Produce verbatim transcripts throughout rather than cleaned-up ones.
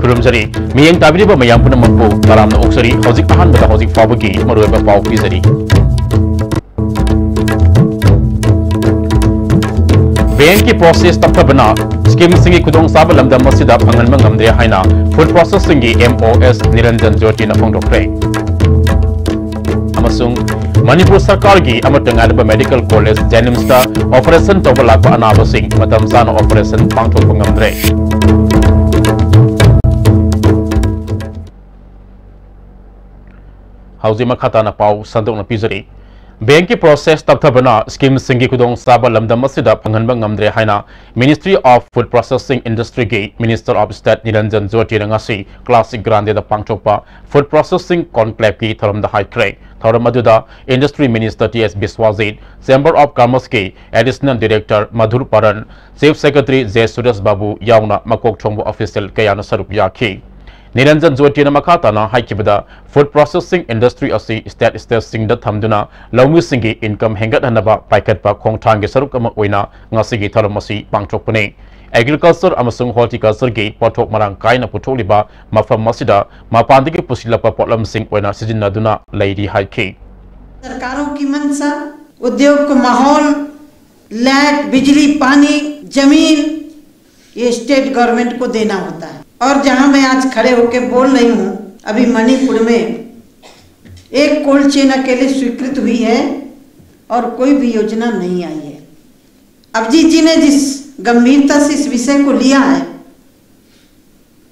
ꯈꯨꯔꯨꯝꯖꯔꯤ꯫ ꯃꯤꯠꯌꯦꯡ ꯇꯥꯕꯤꯔꯤꯕ ꯃꯌꯥꯝ ꯄꯨꯝꯅꯃꯛꯄꯨ ꯇꯔꯥꯝꯅ ꯑꯣꯛꯆꯔꯤ꯫ ꯍꯧꯖꯤꯛ ꯑꯍꯥꯟꯕꯗ ꯍꯧꯖꯤꯛ ꯐꯥꯎꯕꯒꯤ ꯃꯔꯨꯑꯣꯏꯕ ꯄꯥꯎ ꯄꯤꯖꯔꯤ꯫ ꯕꯦꯡꯛꯀꯤ ꯄ꯭ꯔꯣꯁꯦꯁ ꯇꯞꯊꯕꯅ ꯁ꯭ꯀꯤꯝꯁꯤꯡꯒꯤ ꯈꯨꯗꯣꯡꯆꯥꯕ ꯂꯝꯗꯝ ꯑꯁꯤꯗ ꯐꯪꯍꯟꯕ ꯉꯝꯗ꯭ꯔꯦ ꯍꯥꯏꯅ ꯐꯨꯗ ꯄ꯭ꯔꯣꯁꯦꯁꯤꯡꯒꯤ ꯑꯦꯝ ꯑꯣ ꯑꯦꯁ ꯅꯤꯔꯟꯖꯟ ꯖꯣꯇꯤꯅ ꯐꯣꯡꯗꯣꯛꯈ꯭ꯔꯦ꯫ ꯑꯃꯁꯨꯡ ꯃꯅꯤꯄꯨꯔ ꯁꯔꯀꯥꯔꯒꯤ ꯑꯃꯠꯇ ꯉꯥꯏꯔꯕ ꯃꯦꯗꯤꯀꯦꯜ ꯀꯣꯂꯦꯖ ꯖꯦꯅꯤꯝꯁꯇ ꯑꯣꯄꯔꯦꯁꯟ ꯇꯧꯕ ꯂꯥꯛꯄ ꯑꯅꯥꯕꯁꯤꯡ ꯃꯇꯝ ꯆꯥꯅ ꯑꯣꯄꯔꯦꯁꯟ ꯄꯥꯡꯊꯣꯛꯄ ꯉꯝꯗ꯭ꯔꯦ꯫ ꯍꯧꯖꯤꯛ ꯃꯈꯥ ꯇꯥꯅ ꯄꯥꯎ ꯁꯟꯗꯣꯛꯅ ꯄꯤꯖꯔꯤ꯫ ꯕꯦꯡꯛꯀꯤ ꯄ꯭ꯔꯣꯁꯦꯁ ꯇꯞꯊꯕꯅ ꯁ꯭ꯀꯤꯝꯁꯤꯡꯒꯤ ꯈꯨꯗꯣꯡꯆꯥꯕ ꯂꯝꯗꯝ ꯑꯁꯤꯗ ꯐꯪꯍꯟꯕ ꯉꯝꯗ꯭ꯔꯦ ꯍꯥꯏꯅ Ministry of Food Processing Industryꯒꯤ Minister of State ꯅꯤꯔꯟꯖꯟ ꯖꯣꯇꯤꯅ ꯉꯁꯤ ꯀ꯭ꯂꯥꯁꯤꯛ ꯒ꯭ꯔꯥꯟꯗꯦꯗ ꯄꯥꯡꯊꯣꯛꯄ ꯐꯨꯗ ꯄ꯭ꯔꯣꯁꯦꯁꯤꯡ ꯀꯣꯟꯀ꯭ꯂꯦꯕꯀꯤ ꯊꯧꯔꯝꯗ ꯍꯥꯏꯈ꯭ꯔꯦ꯫ ꯊꯧꯔꯝ ꯑꯗꯨꯗ Industry Minister ꯇꯤ ꯑꯦꯁ ꯕꯤꯁ꯭ꯋꯥꯖꯤꯠ, Chamber of Commerceꯀꯤ Additional Director Madhur Paran, Chief Secretary J Suresh Babu ꯌꯥꯎꯅ ꯃꯀꯣꯛ ꯊꯣꯡꯕ ꯑꯣꯐꯤꯁꯤꯌꯦꯜ ꯀꯌꯥꯅ ꯁꯔꯨꯛ ꯌꯥꯈꯤ꯫ ꯅꯤꯔꯟꯖꯟ ꯖꯣꯇꯤꯅ ꯃꯈꯥ ꯇꯥꯅ ꯍꯥꯏꯈꯤꯕꯗ, ꯐꯨꯗ ꯄ꯭ꯔꯣꯁꯦꯁꯤꯡ ꯏꯟꯗꯁꯇ꯭ꯔꯤ ꯑꯁꯤ ꯁ꯭ꯇꯦꯠ ꯁ꯭ꯇꯦꯠꯁꯤꯡꯗ ꯊꯝꯗꯨꯅ ꯂꯧꯃꯤꯁꯤꯡꯒꯤ ꯏꯟꯀꯝ ꯍꯦꯟꯒꯠꯍꯟꯅꯕ ꯄꯥꯏꯈꯠꯄ ꯈꯣꯡꯊꯥꯡꯒꯤ ꯁꯔꯨꯛ ꯑꯃ ꯑꯣꯏꯅ ꯉꯁꯤꯒꯤ ꯊꯧꯔꯝ ꯑꯁꯤ ꯄꯥꯡꯊꯣꯛꯄꯅꯤ꯫ ꯑꯦꯒ꯭ꯔꯤꯀꯜꯆꯔ ꯑꯃꯁꯨꯡ ꯍꯣꯔꯇꯤꯀꯜꯆꯔꯒꯤ ꯄꯣꯠꯊꯣꯛ ꯃꯔꯥꯡ ꯀꯥꯏꯅ ꯄꯨꯊꯣꯛꯂꯤꯕ ꯃꯐꯝ ꯑꯁꯤꯗ ꯃꯄꯥꯟꯗꯒꯤ ꯄꯨꯁꯤꯜꯂꯛꯄ ꯄꯣꯠꯂꯝꯁꯤꯡ ꯑꯣꯏꯅ ꯁꯤꯖꯤꯟꯅꯗꯨꯅ ꯂꯩꯔꯤ ꯍꯥꯏꯈꯤ꯫ सरकारों की मंशा, उद्योग को माहौल, लाइट, बिजली, पानी, जमीन, ये स्टेट गवर्नमेंट को देना होता है। और जहां मैं आज खड़े होकर बोल रही हूं, अभी मणिपुर में एक कोल्ड चेन अकेले स्वीकृत हुई है और कोई भी योजना नहीं आई है। अभिजीत जी ने जिस गंभीरता से इस विषय को लिया है,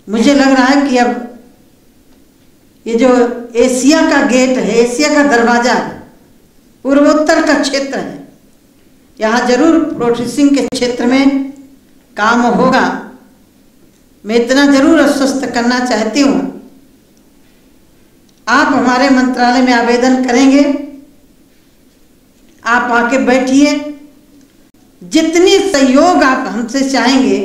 मुझे लग रहा है कि अब ये जो एशिया का गेट है, एशिया का दरवाजा है, पूर्वोत्तर का क्षेत्र है, यहाँ जरूर प्रोसेसिंग के क्षेत्र में काम होगा। मैं इतना जरूर आश्वस्त करना चाहती हूँ, आप हमारे मंत्रालय में आवेदन करेंगे, आप आके बैठिए, जितनी सहयोग आप हमसे चाहेंगे,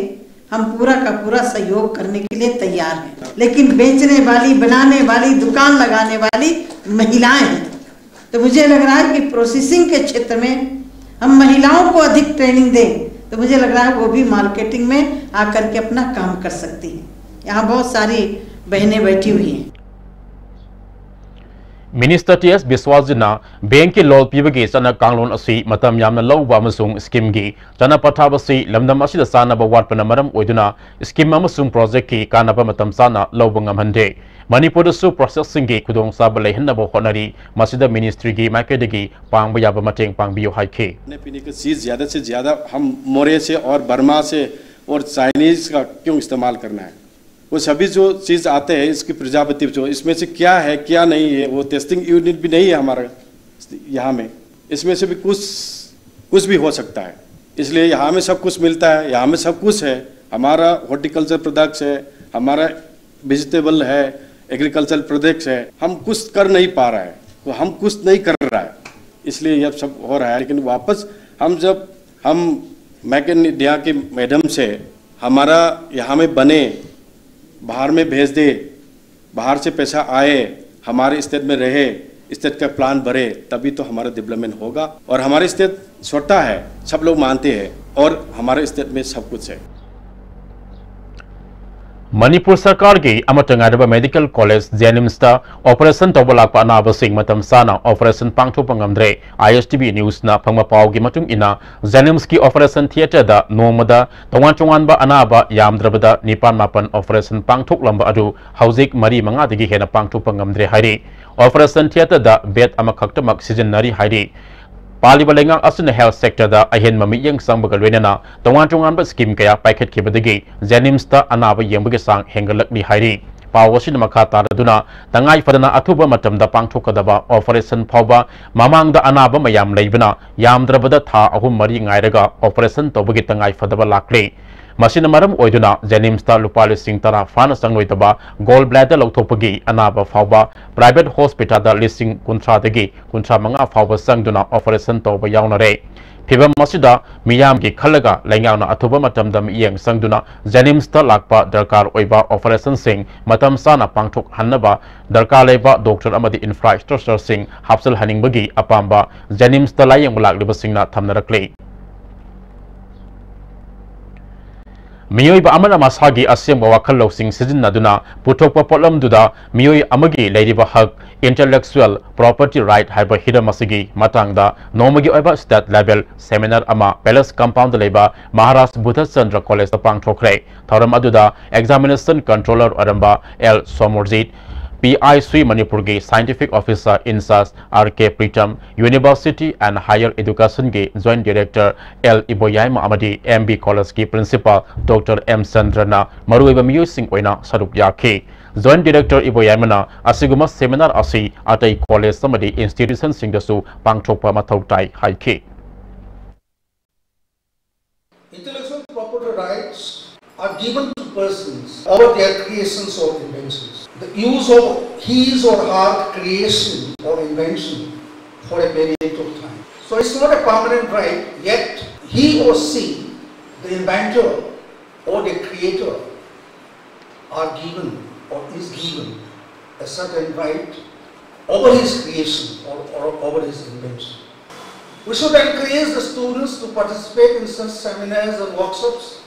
हम पूरा का पूरा सहयोग करने के लिए तैयार हैं। लेकिन बेचने वाली, बनाने वाली, दुकान लगाने वाली महिलाएं हैं, तो मुझे लग रहा है कि प्रोसेसिंग के क्षेत्र में हम महिलाओं को अधिक ट्रेनिंग दें, तो मुझे लग रहा है वो भी मार्केटिंग में आकर के अपना काम कर सकती हैं। यहाँ बहुत सारी बहनें बैठी हुई हैं। Minister T S ꯕꯤꯁ꯭ꯋꯥꯁꯖꯤꯠꯅ ꯕꯦꯡꯛꯀꯤ ꯂꯣꯟ ꯄꯤꯕꯒꯤ ꯆꯠꯅ ꯀꯥꯡꯂꯣꯟ ꯑꯁꯤ ꯃꯇꯝ ꯌꯥꯝꯅ ꯂꯧꯕ ꯑꯃꯁꯨꯡ ꯁ꯭ꯀꯤꯝꯒꯤ ꯆꯠꯅ ꯄꯊꯥꯞ ꯑꯁꯤ ꯂꯝꯗꯝ ꯑꯁꯤꯗ ꯆꯥꯅꯕ ꯋꯥꯠꯄꯅ ꯃꯔꯝ ꯑꯣꯏꯗꯨꯅ ꯁ꯭ꯀꯤꯝ ꯑꯃꯁꯨꯡ ꯄ꯭ꯔꯣꯖꯦꯛꯀꯤ ꯀꯥꯟꯅꯕ ꯃꯇꯝ ꯆꯥꯅ ꯂꯧꯕ ꯉꯝꯍꯟꯗꯦ꯫ ꯃꯅꯤꯄꯨꯔꯗꯁꯨ ꯄ꯭ꯔꯣꯁꯦꯁꯁꯤꯡꯒꯤ ꯈꯨꯗꯣꯡꯆꯥꯕ ꯂꯩꯍꯟꯅꯕ ꯍꯣꯠꯅꯔꯤ꯫ ꯃꯁꯤꯗ ꯃꯤꯅꯤꯁꯇ꯭ꯔꯤꯒꯤ ꯃꯥꯏꯀꯩꯗꯒꯤ ꯄꯥꯡꯕ ꯌꯥꯕ ꯃꯇꯦꯡ ꯄꯥꯡꯕꯤꯌꯨ ꯍꯥꯏꯈꯤ꯫ खाने पीने की चीज़ ज़्यादा से ज़्यादा हम मोरे से और बर्मा से और चाइनीज़ का क्यों इस्तेमाल करना है? वो सभी जो चीज़ आते हैं, इसकी प्रिजर्वेटिव जो, इसमें से क्या है क्या नहीं है, वो टेस्टिंग यूनिट भी नहीं है हमारा यहाँ में। इसमें से भी कुछ कुछ भी हो सकता है। इसलिए यहाँ में सब कुछ मिलता है, यहाँ में सब कुछ है। हमारा हॉर्टिकल्चर प्रोडक्ट्स है, हमारा वेजिटेबल है, एग्रीकल्चर प्रोडक्ट्स है। हम कुछ कर नहीं पा रहा है, तो हम कुछ नहीं कर रहा है, इसलिए यह सब हो रहा है। लेकिन वापस हम जब हम मेक इन इंडिया के माध्यम से हमारा यहाँ में बने, बाहर में भेज दे, बाहर से पैसा आए, हमारे स्टेट में रहे, स्टेट का प्लान बढ़े, तभी तो हमारा डेवलपमेंट होगा। और हमारे स्टेट छोटा है, सब लोग मानते हैं, और हमारे स्टेट में सब कुछ है। ꯃꯅꯤꯄꯨꯔ ꯁꯔꯀꯥꯔꯒꯤ ꯑꯃꯠꯇ ꯉꯥꯏꯔꯕ ꯃꯦꯗꯤꯀꯦꯜ ꯀꯣꯂꯦꯖ ꯖꯦꯅꯤꯝꯁꯇ ꯑꯣꯄꯔꯦꯁꯟ ꯇꯧꯕ ꯂꯥꯛꯄ ꯑꯅꯥꯕꯁꯤꯡ ꯃꯇꯝ ꯆꯥꯅ ꯑꯣꯄꯔꯦꯁꯟ ꯄꯥꯡꯊꯣꯛꯄ ꯉꯝꯗ꯭ꯔꯦ꯫ ꯑꯥꯏ ꯑꯦꯁ ꯇꯤ ꯚꯤ ꯅ꯭ꯌꯨꯁꯅ ꯐꯪꯕ ꯄꯥꯎꯒꯤ ꯃꯇꯨꯡ ꯏꯟꯅ, ꯖꯦꯅꯤꯝꯁꯀꯤ ꯑꯣꯄꯔꯦꯁꯟ ꯊꯤꯌꯦꯇꯔꯗ ꯅꯣꯡꯃꯗ ꯇꯣꯉꯥꯟ ꯇꯣꯉꯥꯟꯕ ꯑꯅꯥꯕ ꯌꯥꯝꯗ꯭ꯔꯕꯗ ꯅꯤꯄꯥꯟ ꯃꯥꯄꯟ ꯑꯣꯄꯔꯦꯁꯟ ꯄꯥꯡꯊꯣꯛꯂꯝꯕ ꯑꯗꯨ ꯍꯧꯖꯤꯛ ꯃꯔꯤ ꯃꯉꯥꯗꯒꯤ ꯍꯦꯟꯅ ꯄꯥꯡꯊꯣꯛꯄ ꯉꯝꯗ꯭ꯔꯦ ꯍꯥꯏꯔꯤ꯫ ꯑꯣꯄꯔꯦꯁꯟ ꯊꯤꯌꯦꯇꯔꯗ ꯕꯦꯗ ꯑꯃꯈꯛꯇꯃꯛ ꯁꯤꯖꯤꯟꯅꯔꯤ ꯍꯥꯏꯔꯤ꯫ ꯄꯥꯜꯂꯤꯕ ꯂꯩꯉꯥꯛ ꯑꯁꯤꯅ ꯍꯦꯜꯊ ꯁꯦꯛꯇꯔꯗ ꯑꯍꯦꯟꯕ ꯃꯤꯠꯌꯦꯡ ꯆꯪꯕꯒ ꯂꯣꯏꯅꯅ ꯇꯣꯉꯥꯟ ꯇꯣꯉꯥꯟꯕ ꯁ꯭ꯀꯤꯝ ꯀꯌꯥ ꯄꯥꯏꯈꯠꯈꯤꯕꯗꯒꯤ ꯖꯦꯅꯤꯝꯁꯇ ꯑꯅꯥꯕ ꯌꯦꯡꯕꯒꯤ ꯆꯥꯡ ꯍꯦꯟꯒꯠꯂꯛꯂꯤ ꯍꯥꯏꯔꯤ꯫ ꯄꯥꯎ ꯑꯁꯤꯅ ꯃꯈꯥ ꯇꯥꯔꯗꯨꯅ, ꯇꯉꯥꯏ ꯐꯗꯅ ꯑꯊꯨꯕ ꯃꯇꯝꯗ ꯄꯥꯡꯊꯣꯛꯀꯗꯕ ꯑꯣꯄꯔꯦꯁꯟ ꯐꯥꯎꯕ ꯃꯃꯥꯡꯗ ꯑꯅꯥꯕ ꯃꯌꯥꯝ ꯂꯩꯕꯅ ꯌꯥꯝꯗ꯭ꯔꯕꯗ ꯊꯥ ꯑꯍꯨꯝ ꯃꯔꯤ ꯉꯥꯏꯔꯒ ꯑꯣꯄꯔꯦꯁꯟ ꯇꯧꯕꯒꯤ ꯇꯉꯥꯏ ꯐꯗꯕ ꯂꯥꯛꯂꯤ꯫ ꯃꯁꯤꯅ ꯃꯔꯝ ꯑꯣꯏꯗꯨꯅ ꯖꯦꯅꯤꯝꯁꯇ ꯂꯨꯄꯥ ꯂꯤꯁꯤꯡ ꯇꯔꯥ ꯐꯥꯅ ꯆꯪꯂꯣꯏꯗꯕ ꯒꯣꯜ ꯕ꯭ꯂꯦꯗꯔ ꯂꯧꯊꯣꯛꯄꯒꯤ ꯑꯅꯥꯕ ꯐꯥꯎꯕ ꯄ꯭ꯔꯥꯏꯚꯦꯠ ꯍꯣꯁꯄꯤꯇꯥꯜꯗ ꯂꯤꯁꯤꯡ ꯀꯨꯟꯊ꯭ꯔꯥꯗꯒꯤ ꯀꯨꯟꯊ꯭ꯔꯥ ꯃꯉꯥ ꯐꯥꯎꯕ ꯆꯪꯗꯨꯅ ꯑꯣꯄꯔꯦꯁꯟ ꯇꯧꯕ ꯌꯥꯎꯅꯔꯦ꯫ ꯐꯤꯚꯝ ꯑꯁꯤꯗ ꯃꯤꯌꯥꯝꯒꯤ ꯈꯜꯂꯒ ꯂꯩꯉꯥꯛꯅ ꯑꯊꯨꯕ ꯃꯇꯝꯗ ꯃꯤꯠꯌꯦꯡ ꯆꯪꯗꯨꯅ ꯖꯦꯅꯤꯝꯁꯇ ꯂꯥꯛꯄ ꯗꯔꯀꯥꯔ ꯑꯣꯏꯕ ꯑꯣꯄꯔꯦꯁꯟꯁꯤꯡ ꯃꯇꯝ ꯆꯥꯅ ꯄꯥꯡꯊꯣꯛꯍꯟꯅꯕ ꯗꯔꯀꯥꯔ ꯂꯩꯕ ꯗꯣꯛꯇꯔ ꯑꯃꯗꯤ ꯏꯟꯐ꯭ꯔꯥꯁ꯭ꯇ꯭ꯔꯛꯆꯔꯁꯤꯡ ꯍꯥꯞꯆꯤꯜꯍꯟꯅꯤꯡꯕꯒꯤ ꯑꯄꯥꯝꯕ ꯖꯦꯅꯤꯝꯁꯇ ꯂꯥꯌꯦꯡꯕ ꯂꯥꯛꯂꯤꯕꯁꯤꯡꯅ ꯊꯝꯅꯔꯛꯂꯤ꯫ ꯃꯤꯑꯣꯏꯕ ꯑꯃꯅ ꯃꯁꯥꯒꯤ ꯑꯁꯦꯡꯕ ꯋꯥꯈꯜ ꯂꯧꯁꯤꯡ ꯁꯤꯖꯤꯟꯅꯗꯨꯅ ꯄꯨꯊꯣꯛꯄ ꯄꯣꯠꯂꯝꯗꯨꯗ ꯃꯤꯑꯣꯏ ꯑꯃꯒꯤ ꯂꯩꯔꯤꯕ ꯍꯛ, intellectual property right, ꯍꯥꯏꯕ ꯍꯤꯔꯝ ꯑꯁꯤꯒꯤ ꯃꯇꯥꯡꯗ ꯅꯣꯡꯃꯒꯤ ꯑꯣꯏꯕ state level seminar ꯑꯃ Palace Compound ꯗ ꯂꯩꯕ ꯃꯍꯥꯔꯥꯖ ꯕꯨꯙꯆꯟꯗ꯭ꯔ College ꯇ ꯄꯥꯡꯊꯣꯛꯈ꯭ꯔꯦ꯫ ꯊꯧꯔꯝ ꯑꯗꯨꯗ Examination Controller ꯑꯣꯏꯔꯝꯕ ꯑꯦꯜ ꯁꯣꯃꯔꯖꯤꯠ, ꯄꯤ ꯑꯥꯏ ꯁꯨꯏ ꯃꯅꯤꯄꯨꯔꯒꯤ Scientific Officer in Charge R K Pritam, University and Higher Education ꯒꯤ Joint Director ꯑꯦꯜ ꯏꯕꯣꯌꯥꯏꯃ ꯑꯃꯗꯤ ꯑꯦꯝ ꯕꯤ College ꯀꯤ Principal ꯗꯣꯛꯇꯔ ꯑꯦꯝ ꯆꯟꯗ꯭ꯔꯅ ꯃꯔꯨꯑꯣꯏꯕ ꯃꯤꯑꯣꯏꯁꯤꯡ ꯑꯣꯏꯅ ꯁꯔꯨꯛ ꯌꯥꯈꯤ꯫ Joint Director ꯏꯕꯣꯌꯥꯏꯃꯅ ꯑꯁꯤꯒꯨꯝꯕ seminar ꯑꯁꯤ ꯑꯇꯩ college ꯑꯃꯗꯤ institution ꯁꯤꯡꯗꯁꯨ ꯄꯥꯡꯊꯣꯛꯄ ꯃꯊꯧ ꯇꯥꯏ ꯍꯥꯏꯈꯤ꯫ Intellectual property rights are given to persons over their creations or inventions. The use of his or her creation or invention for a period of time. So it's not a permanent right, yet he or she, the inventor or the creator, are given or is given a certain right over his creation or, or over his invention. We should encourage the students to participate in such seminars and workshops.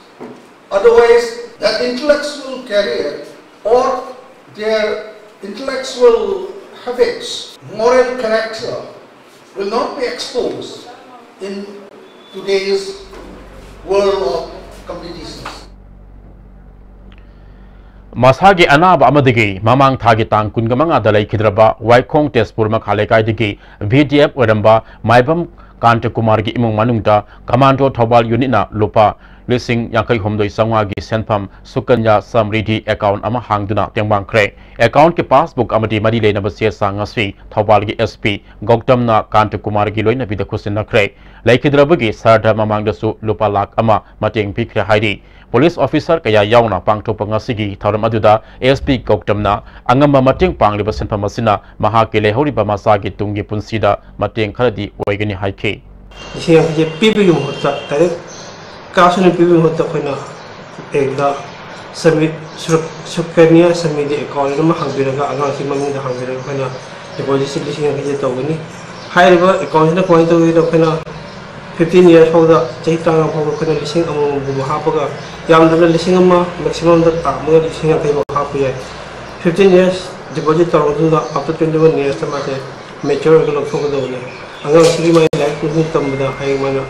Otherwise, their intellectual career or their intellectual habits, moral character will not be exposed in today's world of competitions. ꯃꯁꯥꯒꯤ ꯑꯅꯥꯕ ꯑꯃꯗꯒꯤ ꯃꯃꯥꯡ ꯊꯥꯒꯤ ꯇꯥꯡ ꯀꯨꯟꯃꯉꯥꯗ ꯂꯩꯈꯤꯗ꯭ꯔꯕ ꯋꯥꯏꯈꯣꯡ ꯇꯦꯖꯄꯨꯔ ꯃꯈꯥ ꯂꯩꯀꯥꯏꯗꯒꯤ V D F ꯑꯣꯏꯔꯝꯕ ꯃꯥꯏꯕꯝ ꯀꯥꯟꯇꯀꯨꯃꯥꯔꯒꯤ ꯏꯃꯨꯡ ꯃꯅꯨꯡꯗ Commando ꯊꯧꯕꯥꯜ unit ꯅ ꯂꯨꯄꯥ ꯂꯤꯁꯤꯡ ꯌꯥꯡꯈꯩ ꯍꯨꯝꯗꯣꯏ ꯆꯥꯝꯃꯉꯥꯒꯤ ꯁꯦꯟꯐꯝ ꯁꯨꯀꯟꯌꯥ ꯁꯝꯔꯤꯙꯤ account ꯑꯃ ꯍꯥꯡꯗꯨꯅ ꯇꯦꯡꯕꯥꯡꯈ꯭ꯔꯦ꯫ Account ꯀꯤ passbook ꯑꯃꯗꯤ ꯃꯔꯤ ꯂꯩꯅꯕ ꯆꯦ ꯆꯥꯡ ꯑꯁꯤ ꯊꯧꯕꯥꯜꯒꯤ ꯑꯦꯁ ꯄꯤ ꯒꯧꯇꯝꯅ ꯀꯥꯟꯇꯀꯨꯃꯥꯔꯒꯤ ꯂꯣꯏꯅꯕꯤꯗ ꯈꯨꯠꯁꯤꯟꯅꯈ꯭ꯔꯦ꯫ ꯂꯩꯈꯤꯗ꯭ꯔꯕꯒꯤ ꯁꯍꯔꯗ ꯃꯃꯥꯡꯗꯁꯨ ꯂꯨꯄꯥ ꯂꯥꯈ ꯑꯃ ꯃꯇꯦꯡ ꯄꯤꯈ꯭ꯔꯦ ꯍꯥꯏꯔꯤ꯫ Police officer ꯀꯌꯥ ꯌꯥꯎꯅ ꯄꯥꯡꯊꯣꯛꯄ ꯉꯁꯤꯒꯤ ꯊꯧꯔꯝ ꯑꯗꯨꯗ ꯑꯦꯁ ꯄꯤ ꯒꯧꯇꯝꯅ ꯑꯉꯝꯕ ꯃꯇꯦꯡ ꯄꯥꯡꯂꯤꯕ ꯁꯦꯟꯐꯝ ꯑꯁꯤꯅ ꯃꯍꯥꯛꯀꯤ ꯂꯩꯍꯧꯔꯤꯕ ꯃꯆꯥꯒꯤ ꯇꯨꯡꯒꯤ ꯄꯨꯟꯁꯤꯗ ꯃꯇꯦꯡ ꯈꯔꯗꯤ ꯑꯣꯏꯒꯅꯤ ꯍꯥꯏꯈꯤ꯫ ꯂꯤꯁꯤꯡ ꯌꯥꯡꯈꯩꯁꯦ ꯄꯤꯕꯒꯤ ꯃꯍꯨꯠꯇ, direct cash ꯑꯣꯏꯅ ꯄꯤꯕꯒꯤ ꯃꯍꯨꯠꯇ, ꯑꯩꯈꯣꯏꯅ bank ꯗ ꯁꯃꯤ-, ꯁꯨꯔꯛ-, ꯁꯨꯀꯟꯌꯥ ꯁꯃ꯭ꯔꯤꯙꯤ account ꯑꯃ ꯍꯥꯡꯕꯤꯔꯒ ꯑꯉꯥꯡꯁꯤ ꯃꯃꯤꯡꯗ ꯍꯥꯡꯕꯤꯔꯒ ꯑꯩꯈꯣꯏꯅ deposit ꯁꯤ ꯂꯤꯁꯤꯡ ꯌꯥꯡꯈꯩꯁꯦ ꯇꯧꯒꯅꯤ꯫ ꯍꯥꯏꯔꯤꯕ account ꯁꯤꯅ ꯀꯃꯥꯏꯅ ꯇꯧꯒꯦꯗ, ꯑꯩꯈꯣꯏꯅ ꯐꯤꯐꯇꯤꯟ ꯏꯌꯔꯁ ꯐꯥꯎꯗ, ꯆꯍꯤ ꯇꯔꯥꯃꯉꯥ ꯐꯥꯎꯕ ꯑꯩꯈꯣꯏꯅ ꯂꯤꯁꯤꯡ ꯑꯃꯃꯝꯒꯨꯝꯕ ꯍꯥꯞꯄꯒ, ꯌꯥꯝꯗ꯭ꯔꯕꯗ ꯂꯤꯁꯤꯡ ꯑꯃ, ꯃꯦꯛꯁꯤꯃꯝꯗ ꯊꯥ ꯑꯃꯗ ꯂꯤꯁꯤꯡ ꯌꯥꯡꯈꯩ ꯐꯥꯎ ꯍꯥꯞꯄ ꯌꯥꯏ꯫ ꯐꯤꯐꯇꯤꯟ ꯏꯌꯔꯁ ꯗꯤꯄꯣꯖꯤꯠ ꯇꯧꯔꯕ ꯃꯇꯨꯡꯗ, ꯑꯥꯐꯇꯔ ꯇ꯭ꯋꯦꯟꯇꯤ ꯋꯥꯟ ꯏꯌꯔꯁꯇ ꯃꯥꯁꯦ ꯃꯦꯆ꯭ꯌꯣꯔ ꯑꯣꯏꯔꯒ ꯂꯧꯊꯣꯛꯀꯗꯕꯅꯤ꯫ ꯑꯉꯥꯡꯁꯤꯒꯤ ꯃꯥꯒꯤ ꯂꯥꯏꯔꯤꯛ ꯄꯨꯛꯅꯤꯡ ꯇꯝꯕꯗ ꯍꯌꯦꯡ ꯃꯥꯅ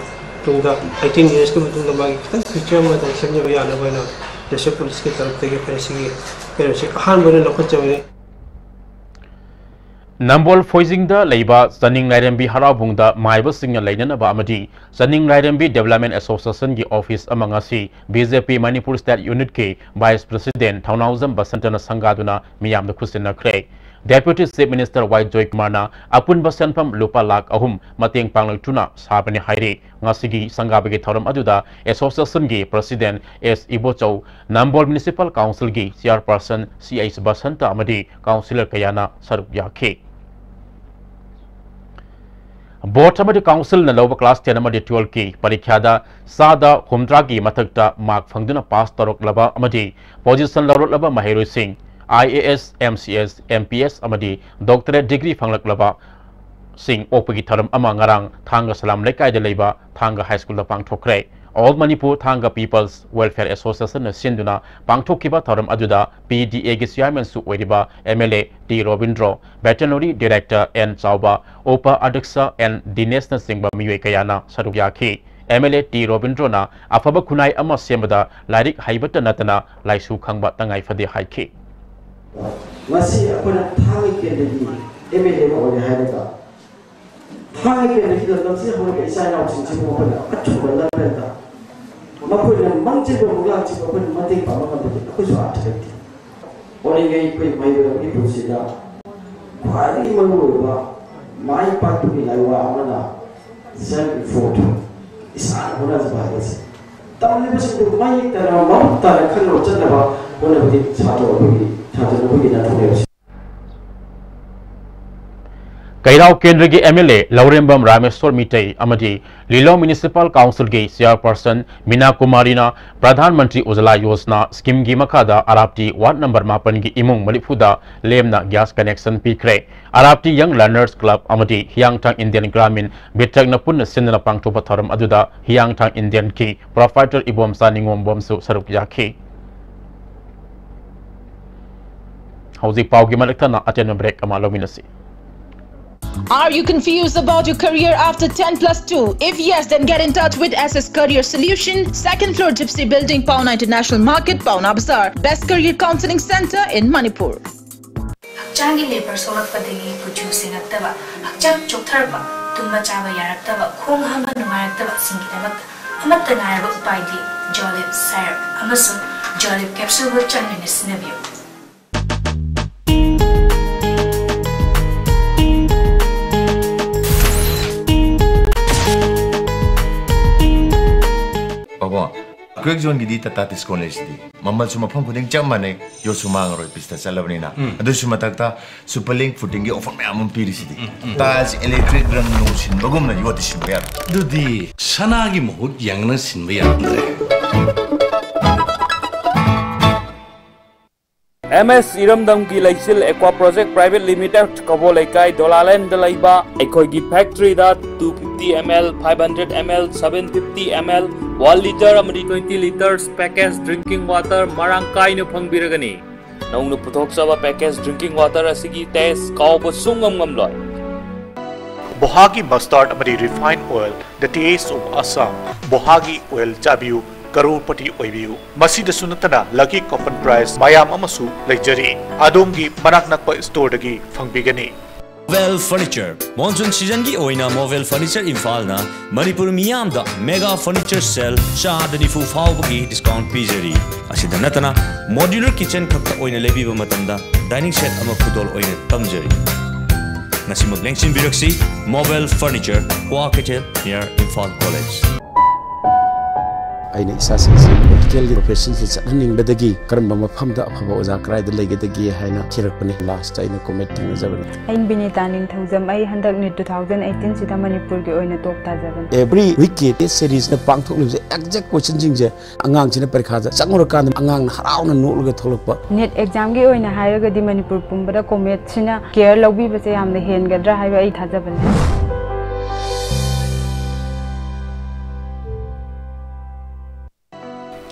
ꯇꯨꯡꯗ ꯑꯩꯇꯤꯟ ꯏꯌꯔꯁꯀꯤ ꯃꯇꯨꯡꯗ ꯃꯥꯒꯤ ꯈꯤꯇꯪ ꯐ꯭ꯌꯨꯆꯔ ꯑꯃ ꯁꯦꯝꯖꯕ ꯌꯥꯅꯕ ꯍꯥꯏꯅ ꯗꯤꯁꯇ꯭ꯔꯤꯛ ꯄꯨꯂꯤꯁꯀꯤ ꯇꯔꯞꯇꯒꯤ ꯑꯩꯈꯣꯏꯅ ꯁꯤꯒꯤ ꯀꯩꯅꯣꯁꯤ ꯑꯍꯥꯟꯕ ꯑꯣꯏꯅ ꯂꯧꯈꯠꯆꯕꯅꯤ꯫ ꯅꯝꯕꯣꯜ ꯐꯣꯏꯖꯤꯡꯗ ꯂꯩꯕ ꯆꯅꯤꯡ ꯂꯥꯏꯔꯦꯝꯕꯤ ꯍꯔꯥꯎꯕꯨꯡꯗ ꯃꯥꯏꯕꯁꯤꯡꯅ ꯂꯩꯅꯅꯕ ꯑꯃꯗꯤ ꯆꯅꯤꯡ ꯂꯥꯏꯔꯦꯝꯕꯤ ꯗꯦꯕꯂꯞꯃꯦꯟ ꯑꯦꯁꯣꯁꯤꯌꯦꯁꯟꯒꯤ ꯑꯣꯐꯤꯁ ꯑꯃ ꯉꯁꯤ ꯕꯤ ꯖꯦ ꯄꯤ ꯃꯅꯤꯄꯨꯔ ꯁ꯭ꯇꯦꯠ ꯌꯨꯅꯤꯠꯀꯤ ꯚꯥꯏꯁ ꯄ꯭ꯔꯁꯤꯗꯦꯟꯠ ꯊꯧꯅꯥꯎꯖꯝ ꯕꯁꯟꯇꯅ ꯁꯪꯒꯥꯗꯨꯅ ꯃꯤꯌꯥꯝꯗ ꯈꯨꯠꯁꯤꯟꯅꯈ꯭ꯔꯦ꯫ ꯗꯦꯄ꯭ꯌꯨꯇꯤ ꯆꯤꯐ ꯃꯤꯅꯤꯁꯇꯔ ꯋꯥꯏ ꯖꯣꯏꯀꯨꯃꯥꯔꯅ ꯑꯄꯨꯟꯕ ꯁꯦꯟꯐꯝ ꯂꯨꯄꯥ ꯂꯥꯈ ꯑꯍꯨꯝ ꯃꯇꯦꯡ ꯄꯥꯡꯂꯛꯇꯨꯅ ꯁꯥꯕꯅꯤ ꯍꯥꯏꯔꯤ꯫ ꯉꯁꯤꯒꯤ ꯁꯪꯒꯥꯕꯒꯤ ꯊꯧꯔꯝ ꯑꯗꯨꯗ ꯑꯦꯁꯣꯁꯤꯌꯦꯁꯟꯒꯤ ꯄ꯭ꯔꯁꯤꯗꯦꯟꯠ ꯑꯦꯁ ꯏꯕꯣꯆꯧ, ꯅꯝꯕꯣꯜ ꯃ꯭ꯌꯨꯅꯤꯁꯤꯄꯥꯜ ꯀꯥꯎꯟꯁꯤꯜꯒꯤ ꯆꯤꯌꯥꯔꯄꯔꯁꯟ ꯁꯤ ꯑꯩꯆ ꯕꯁꯟꯇ ꯑꯃꯗꯤ ꯀꯥꯎꯟꯁꯤꯂꯔ ꯀꯌꯥꯅ ꯁꯔꯨꯛ ꯌꯥꯈꯤ꯫ ꯕꯣꯔꯗ ꯑꯃꯗꯤ ꯀꯥꯎꯟꯁꯤꯜꯅ ꯂꯧꯕ ꯀ꯭ꯂꯥꯁ ꯇꯦꯟ ꯑꯃꯗꯤ ꯇꯨꯋꯦꯜꯐꯀꯤ ꯄꯔꯤꯈ꯭ꯌꯥꯗ ꯆꯥꯗ ꯍꯨꯝꯗ꯭ꯔꯥꯒꯤ ꯃꯊꯛꯇ ꯃꯥꯔꯛ ꯐꯪꯗꯨꯅ ꯄꯥꯁ ꯇꯧꯔꯛꯂꯕ ꯑꯃꯗꯤ position ꯂꯧꯔꯛꯂꯕ ꯃꯍꯩꯔꯣꯏꯁꯤꯡ, I A S, M C S, M P S ꯑꯃꯗꯤ ꯗꯣꯛꯇꯔꯦꯠ ꯗꯤꯒ꯭ꯔꯤ ꯐꯪꯂꯛꯂꯕ ꯁꯤꯡ ꯑꯣꯛꯄꯒꯤ ꯊꯧꯔꯝ ꯑꯃ ꯉꯔꯥꯡ ꯊꯥꯡꯒ ꯁꯂꯥꯝ ꯂꯩꯀꯥꯏꯗ ꯂꯩꯕ ꯊꯥꯡꯒ ꯍꯥꯏ ꯁ꯭ꯀꯨꯜꯗ ꯄꯥꯡꯊꯣꯛꯈ꯭ꯔꯦ꯫ ꯑꯣꯜ ꯃꯅꯤꯄꯨꯔ ꯊꯥꯡꯒ ꯄꯤꯄꯜꯁ ꯋꯦꯜꯐꯤꯌꯔ ꯑꯦꯁꯣꯁꯤꯌꯦꯁꯟꯅ ꯁꯤꯟꯗꯨꯅ ꯄꯥꯡꯊꯣꯛꯈꯤꯕ ꯊꯧꯔꯝ ꯑꯗꯨꯗ ꯄꯤ ꯗꯤ ꯑꯦꯒꯤ ꯆꯤꯌꯥꯔꯃꯦꯟꯁꯨ ꯑꯣꯏꯔꯤꯕ M L A T Robindro, veterinary director N Chaoba, ꯎꯄ ꯑꯗ꯭ꯌꯛꯁ ꯑꯦꯟ ꯗꯤꯅꯦꯁꯅꯆꯤꯡꯕ ꯃꯤꯑꯣꯏ ꯀꯌꯥꯅ ꯁꯔꯨꯛ ꯌꯥꯈꯤ꯫ ꯑꯦꯝ ꯑꯦꯜ ꯑꯦ ꯇꯤ ꯔꯣꯕꯤꯟꯗ꯭ꯔꯣꯅ ꯑꯐꯕ ꯈꯨꯟꯅꯥꯏ ꯑꯃ ꯁꯦꯝꯕꯗ ꯂꯥꯏꯔꯤꯛ ꯍꯩꯕꯇ ꯅꯠꯇꯅ ꯂꯥꯏꯁꯨ ꯈꯪꯕ ꯇꯉꯥꯏ ꯐꯗꯦ ꯍꯥꯏꯈꯤ꯫ ꯉꯁꯤ ꯑꯩꯈꯣꯏꯅ ꯊꯥꯡꯒ ꯀꯦꯟꯗ꯭ꯔꯒꯤ ꯑꯦꯝ ꯑꯦꯜ ꯑꯦ ꯑꯃ ꯑꯣꯏꯔꯦ ꯍꯥꯏꯔꯒ, ꯊꯥꯡꯒ ꯀꯦꯟꯗ꯭ꯔꯒꯤ ꯂꯝꯗꯝꯁꯤꯗ ꯍꯧꯔꯛꯄ ꯏꯆꯥ ꯏꯅꯥꯎꯁꯤꯡꯁꯤꯕꯨ ꯑꯩꯈꯣꯏꯅ ꯑꯆꯨꯝꯕ ꯂꯝꯕꯦꯜꯗ ꯃꯈꯣꯏꯅ ꯃꯥꯡꯖꯕ ꯃꯪꯂꯥꯟꯁꯤꯕꯨ ꯑꯩꯈꯣꯏꯅ ꯃꯇꯦꯡ ꯄꯥꯡꯕ ꯉꯝꯕꯗꯤ ꯑꯩꯈꯣꯏꯁꯨ ꯑꯥꯔꯊ ꯂꯩꯇꯦ꯫ ꯑꯣꯏꯔꯤꯉꯩ ꯑꯩꯈꯣꯏ ꯃꯍꯩꯔꯣꯏ ꯑꯃꯒꯤ ꯄꯨꯟꯁꯤꯗ ꯈ꯭ꯋꯥꯏꯗꯒꯤ ꯃꯔꯨꯑꯣꯏꯕ ꯃꯥꯏ ꯄꯥꯛꯄꯒꯤ ꯂꯥꯏꯋꯥ ꯑꯃꯅ ꯁꯦꯜꯐ ꯏꯐꯣꯔꯠ, ꯏꯁꯥꯅ ꯍꯣꯠꯅꯖꯕ ꯍꯥꯏꯕꯁꯦ꯫ ꯇꯝꯂꯤꯕꯁꯤꯡꯗꯨ ꯃꯌꯦꯛ ꯇꯥꯅ, ꯃꯃꯨꯠ ꯇꯥꯅ ꯈꯪꯅꯕ ꯆꯠꯅꯕ ꯍꯣꯠꯅꯕꯗꯤ ꯁꯥꯇ꯭ꯔ ꯑꯩꯈꯣꯏꯒꯤ, ꯁꯥꯇ꯭ꯔ ꯑꯩꯈꯣꯏꯒꯤ ꯅꯥꯊꯧꯅꯦꯕꯁꯦ꯫ ꯀꯩꯔꯥꯎ ꯀꯦꯟꯗ꯭ꯔꯒꯤ ꯑꯦꯝ ꯑꯦꯜ ꯑꯦ ꯂꯧꯔꯦꯝꯕꯝ ꯔꯥꯃꯦꯁꯣꯔ ꯃꯤꯇꯩ ꯑꯃꯗꯤ ꯂꯤꯂꯣꯡ ꯃ꯭ꯌꯨꯅꯤꯁꯤꯄꯥꯜ ꯀꯥꯎꯟꯁꯤꯜꯒꯤ ꯆꯤꯌꯥꯔꯄꯔꯁꯟ ꯃꯤꯅꯥ ꯀꯨꯃꯥꯔꯤꯅ ꯄ꯭ꯔꯙꯥꯟ ꯃꯟꯇ꯭ꯔꯤ ꯎꯖꯂꯥ ꯌꯣꯖꯅꯥ ꯁ꯭ꯀꯤꯝꯒꯤ ꯃꯈꯥꯗ ꯑꯔꯥꯞꯇꯤ ꯋꯥꯔꯗ ꯅꯝꯕꯔ ꯃꯥꯄꯟꯒꯤ ꯏꯃꯨꯡ ꯃꯔꯤꯐꯨꯗ ꯂꯦꯝꯅ ꯒ꯭ꯌꯥꯁ ꯀꯅꯦꯛꯁꯟ ꯄꯤꯈ꯭ꯔꯦ꯫ ꯑꯔꯥꯞꯇꯤ ꯌꯪ ꯂꯔꯅꯔꯁ ꯀ꯭ꯂꯕ ꯑꯃꯗꯤ ꯍꯤꯌꯥꯡꯊꯥꯡ ꯏꯟꯗꯤꯌꯟ ꯒ꯭ꯔꯥꯃꯤꯟ ꯕꯤꯇ꯭ꯔꯛꯅ ꯄꯨꯟꯅ ꯁꯤꯟꯗꯨꯅ ꯄꯥꯡꯊꯣꯛꯄ ꯊꯧꯔꯝ ꯑꯗꯨꯗ ꯍꯤꯌꯥꯡꯊꯥꯡ ꯏꯟꯗꯤꯌꯟꯒꯤ ꯄ꯭ꯔꯣꯄ꯭ꯔꯥꯏꯇꯔ ꯏꯕꯣꯝꯆꯥ ꯅꯤꯉꯣꯝꯕꯝꯁꯨ ꯁꯔꯨꯛ ꯌꯥꯈꯤ꯫ ꯍꯧꯖꯤꯛ ꯄꯥꯎꯒꯤ ꯃꯔꯛꯇꯅ ꯑꯇꯦꯟꯕ ꯕ꯭ꯔꯦꯛ ꯑꯃ ꯂꯧꯃꯤꯟꯅꯁꯤ꯫ Are you confused about your career after ten plus two? If yes, then get in touch with S S Career Solution, second floor Gypsy Building, Paona International Market, Paona Bazaar. Best career counseling center in Manipur. ꯍꯛꯆꯥꯡꯒꯤ labour ꯁꯣꯛꯂꯛꯄꯗꯒꯤ ꯀꯨꯆꯨ ꯁꯦꯡꯉꯛꯇꯕ, ꯍꯛꯆꯥꯡ ꯆꯣꯛꯊꯔꯛꯄ, ꯇꯨꯝꯕ ꯆꯥꯕ ꯌꯥꯔꯛꯇꯕ, ꯈꯣꯡ ꯍꯥꯝꯕ ꯅꯨꯡꯉꯥꯏꯔꯛꯇꯕꯁꯤꯡꯒꯤꯗꯃꯛꯇ ꯑꯃꯠꯇ ꯉꯥꯏꯔꯕ ꯎꯄꯥꯏꯗꯤ ꯖꯣꯂꯤꯞ ꯁꯥꯏꯔꯞ ꯑꯃꯁꯨꯡ ꯖꯣꯂꯤꯞ ꯀꯦꯞꯁꯨꯜꯕꯨ ꯆꯥꯡ ꯅꯥꯏꯅ ꯁꯤꯖꯤꯟꯅꯕꯤꯌꯨ꯫ ꯄꯥꯕꯨꯡ, ꯀ꯭ꯔꯦꯛ ꯖꯣꯟꯒꯤꯗꯤ ꯇꯥꯇꯥ ꯗꯤꯁꯀꯥꯎꯟ ꯂꯩꯁꯤꯗꯤ꯫ ꯃꯃꯜꯁꯨ ꯃꯐꯝ ꯈꯨꯗꯤꯡ ꯆꯞ ꯃꯥꯟꯅꯩ, ꯌꯣꯠꯁꯨ ꯃꯥꯡꯉꯔꯣꯏ, ꯄꯤꯁꯇ ꯆꯠꯂꯕꯅꯤꯅ꯫ ꯎꯝ꯫ ꯑꯗꯨꯁꯨ ꯃꯊꯛꯇ ꯁꯨꯄꯔ ꯂꯤꯡ ꯐꯨꯇꯤꯡꯒꯤ ꯑꯣꯐꯔ ꯃꯌꯥꯝ ꯑꯃ ꯄꯤꯔꯤꯁꯤꯗꯤ꯫ ꯎꯝ, ꯎꯝ, ꯎꯝ꯫ ꯇꯥꯏꯜꯁ ꯏꯂꯦꯛꯇ꯭ꯔꯤꯛ ꯔꯪ ꯅꯨꯡ ꯁꯤꯟꯕꯒꯨꯝꯅ ꯌꯣꯠꯇꯤ ꯁꯤꯟꯕ ꯌꯥꯔꯣꯏ꯫ ꯑꯗꯨꯗꯤ ꯁꯅꯥꯒꯤ ꯃꯍꯨꯠ ꯌꯪꯅ ꯁꯤꯟꯕ ꯌꯥꯔꯝꯗ꯭ꯔꯦ꯫ ꯑꯦꯝ ꯑꯦꯁ ꯏꯔꯝꯗꯝꯒꯤ ꯂꯩꯆꯤꯜ ꯑꯦꯀ꯭ꯋꯥ ꯄ꯭ꯔꯣꯖꯦꯛ ꯄ꯭ꯔꯥꯏꯚꯦꯠ ꯂꯤꯃꯤꯇꯦꯗ, ꯀꯕꯣ ꯂꯩꯀꯥꯏ, ꯗꯣꯂꯥꯂꯦꯟꯗ ꯂꯩꯕ ꯑꯩꯈꯣꯏꯒꯤ ꯐꯦꯛꯇꯔꯤꯗ two fifty ml, five hundred ml, seven fifty ml, one litre ꯑꯃꯗꯤ twenty litres package drinking water ꯃꯔꯥꯡ ꯀꯥꯏꯅ ꯐꯪꯕꯤꯔꯒꯅꯤ꯫ ꯅꯧꯅ ꯄꯨꯊꯣꯛꯆꯕ package drinking water ꯑꯁꯤꯒꯤ taste ꯀꯥꯎꯕ ꯁꯨꯡꯉꯝ ꯉꯝꯂꯣꯏ꯫ ꯕꯣꯍꯥꯒꯤ mustard ꯑꯃꯗꯤ refined oil, the taste of Assam꯫ ꯕꯣꯍꯥꯒꯤ oil ꯆꯥꯕꯤꯌꯨ, ꯀꯔꯣꯔꯄꯇꯤ ꯑꯣꯏꯕꯤꯌꯨ꯫ ꯃꯁꯤꯗꯁꯨ ꯅꯠꯇꯅ lucky coupon prize ꯃꯌꯥꯝ ꯑꯃꯁꯨ ꯂꯩꯖꯔꯤ꯫ ꯑꯗꯣꯝꯒꯤ ꯃꯅꯥꯛ ꯅꯛꯄ ꯁ꯭ꯇꯣꯔꯗꯒꯤ ꯐꯪꯕꯤꯒꯅꯤ꯫ ꯃꯣꯕꯦꯜ ꯐꯔꯅꯤꯆꯔ꯫ ꯃꯣꯟꯁꯨꯟ ꯁꯤꯖꯟꯒꯤ ꯑꯣꯏꯅ ꯃꯣꯕꯦꯜ ꯐꯔꯅꯤꯆꯔ ꯏꯝꯐꯥꯜꯅ ꯃꯅꯤꯄꯨꯔ ꯃꯤꯌꯥꯝꯗ ꯃꯦꯒꯥ ꯐꯔꯅꯤꯆꯔ ꯁꯦꯜ ꯆꯥꯗ ꯅꯤꯐꯨ ꯐꯥꯎꯕꯒꯤ ꯗꯤꯁꯀꯥꯎꯟꯠ ꯄꯤꯖꯔꯤ꯫ ꯑꯁꯤꯗ ꯅꯠꯇꯅ ꯃꯣꯗ꯭ꯌꯨꯂꯔ ꯀꯤꯆꯟ ꯈꯛꯇ ꯑꯣꯏꯅ ꯂꯩꯕꯤꯕ ꯃꯇꯝꯗ ꯗꯥꯏꯅꯤꯡ ꯁꯦꯠ ꯑꯃ ꯈꯨꯗꯣꯜ ꯑꯣꯏꯅ ꯇꯝꯖꯔꯤ꯫ ꯉꯁꯤꯃꯛ ꯂꯦꯡꯁꯤꯟꯕꯤꯔꯛꯁꯤ, ꯃꯣꯕꯦꯜ ꯐꯔꯅꯤꯆꯔ, ꯀ꯭ꯋꯥ ꯀꯩꯊꯦꯜ, near ꯏꯝꯐꯥꯜ ꯀꯣꯂꯦꯖ꯫ ꯑꯩꯅ ꯏꯆꯥꯁꯤꯡꯁꯤ ꯃꯦꯗꯤꯀꯦꯜꯒꯤ ꯄ꯭ꯔꯣꯐꯦꯁꯟꯁꯤ ꯆꯠꯍꯟꯅꯤꯡꯕꯗꯒꯤ ꯀꯔꯝꯕ ꯃꯐꯝꯗ ꯑꯐꯕ ꯑꯣꯖꯥ ꯀꯗꯥꯏꯗ ꯂꯩꯒꯗꯒꯦ ꯍꯥꯏꯅ ꯊꯤꯔꯛꯄꯅꯤ꯫ ꯂꯥꯁꯇ ꯑꯩꯅ ꯀꯣꯃꯦꯠ ꯊꯦꯡꯅꯖꯕꯅꯤ꯫ ꯑꯩ ꯕꯤꯅꯤꯇꯥ ꯅꯤꯡꯊꯧꯖꯝ꯫ ꯑꯩ ꯍꯟꯗꯛ ꯅꯤꯠ ꯇꯨ ꯊꯥꯎꯖꯟ ꯑꯩꯠꯇꯤꯟꯁꯤꯗ ꯃꯅꯤꯄꯨꯔꯒꯤ ꯑꯣꯏꯅ ꯇꯣꯞ ꯇꯥꯖꯕꯅꯤ꯫ ꯑꯦꯚ꯭ꯔꯤ ꯋꯤꯛꯀꯤ ꯇꯦꯁ ꯁꯦꯔꯤꯁꯅ ꯄꯥꯡꯊꯣꯛꯂꯤꯕꯁꯦ ꯑꯦꯛꯖꯦꯛ ꯀꯣꯏꯁꯟꯁꯤꯡꯁꯦ ꯑꯉꯥꯡꯁꯤꯅ ꯄꯔꯤꯈꯥꯗ ꯆꯪꯉꯨꯔꯀꯥꯟꯗ ꯑꯉꯥꯡꯅ ꯍꯔꯥꯎꯅ ꯅꯣꯛꯂꯒ ꯊꯣꯛꯂꯛꯄ꯫ ꯅꯤꯠ ꯑꯦꯛꯖꯥꯝꯒꯤ ꯑꯣꯏꯅ ꯍꯥꯏꯔꯒꯗꯤ ꯃꯅꯤꯄꯨꯔ ꯄꯨꯝꯕꯗ ꯀꯣꯃꯦꯠꯁꯤꯅ ꯀꯦꯌꯔ ꯂꯧꯕꯤꯕꯁꯦ ꯌꯥꯝꯅ ꯍꯦꯟꯒꯗ꯭ꯔꯥ ꯍꯥꯏꯕ ꯑꯩ ꯊꯥꯖꯕ ꯂꯩ꯫